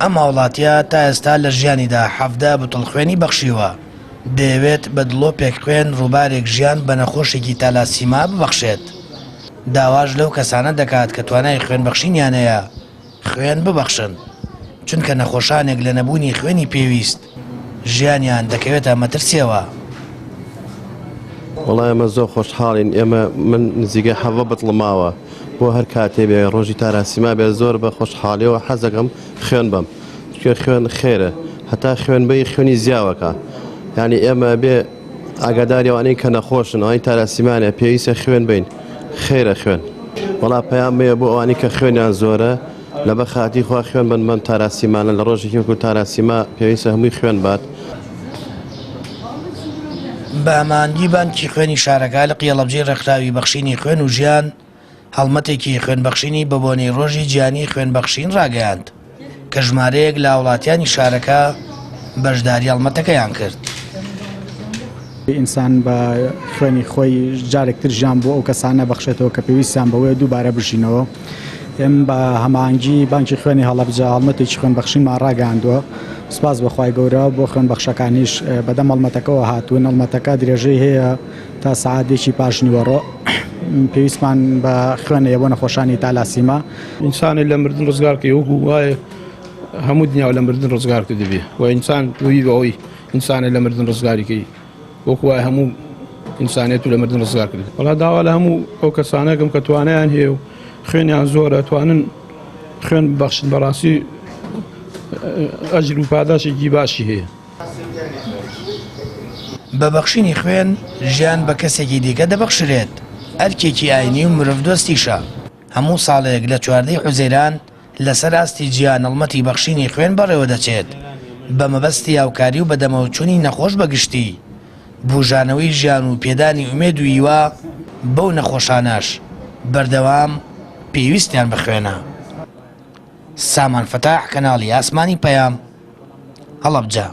ئەم هاوڵاتییە تا ئێستا لە ژیانیدا 17 بتڵ خوێنی بەخشیوە، دەیەوێت بە دڵۆپێک خوێن ڕووبارێک ژیان بە نەخۆشێکی تالاسیما ببەخشێت. داواش لەو کەسانە دەکات کە توانای خوێنبەخشینیان هەیە خوێن ببەخشن، چونکە نەخۆشانێک لە نەبوونی خوێنی پێویست ژیانیان دەکەوێتە مەترسییەوە. وەڵا ئێمە زۆر خۆشحاڵین ئێمە من نزیکەی حەڤە بتڵ ماوە بۆ هەر کاتێ بێ ڕۆژی تاراسیما بێ زۆر بە خۆشحاڵیەوە حەزەکەم خوێن بەم چونکە خوێن خێرە هەتا خوێن بەی خوێنی زیاوەکە یعنی ئێمە بێ ئاگاداری ئەوانەی کە نەخۆشن ئەوانەی تاراسیمانە پێویستە خوێن بین خێرە خوێن وەڵا پەیام مەیە بۆ ئەوانەی کە خوێنیان زۆرە لەبەر خاتری خوا خوێن بن بەم تاراسیمانە لە ڕۆژێکی وەکو تاراسیما پێویستە هەمووی خوێن بات. بە هەماهەنگی بانکی خوێنی شارەکە لقی هەڵەبجەی ڕێکخراوی بەخشینی خوێن و ژیان هەڵمەتێکی خوێنبەخشینی بەبۆنەی ڕۆژی جیهانی خوێنبەخشین ڕاگەیاند کە ژمارەیەک لە هاوڵاتیانی شارەکە بەشداری هەڵمەتەکەیان کرد. ئینسان بە خوێنی خۆی جارێکتر ژیان بۆ ئەو کەسانە بەخشێتەوە کە پێویستیان بەوەیە دووبارە بژینەوە. ئێم بە هەماهەنگی بانکی خوێنی هەڵەبجە هەڵمەتێکی خوێنبەخشینمان ڕاگەیاندووە. سوپاس بۆ خوای گەورە بۆ خوێنبەخشەکانیش بەدەم هەڵمەتەکەوە هاتوون. هەڵمەتەکە درێژەی هەیە تا سەعات یەکی پاش نیوەڕۆ. پێویستمان بە خوێن هەیە بۆ نەخۆشانی تالاسیما. ئینسانێ لە مردن ڕزگار کەی وەکو وایە هەموو دنیا لە مردن ڕزگار کردبێ و ئینسان وی بەوەی ئینسانێ لە مردن ڕزگاری کەی وەکو وایە هەموو ئینسانێت و لە مردن ڕزگار کرد. وەڵا داوا لە هەموو ئەو کەسانەکەم کە توانایان هەیە و خوێنیان زۆرە توانن خوێن ببەخشن بەڕاستی ئەجر و پاداشێکی باشی هەیە. بە بەخشینی خوێن ژیان بە کەسێکی دیکە دەبەخشرێت، ئەرکێکی ئاینی و مرۆڤدۆستیشە، هەموو ساڵێک لە چواردەی حوزەیران لەسەر ئاستی جیهان هەڵمەتی بەخشینی خوێن بەڕێوەدەچێت بە مەبەستی هاوکاری و بەدەمەوەچوونی نەخۆش بە گشتی، بوژانەوەی ژیان و پێدانی ئومێد و هیوا بەو نەخۆشانەش بەردەوام پێویستیان بە خوێنە. سامان فەتاح، کەناڵی ئاسمانی پەیام، هەڵەبجە.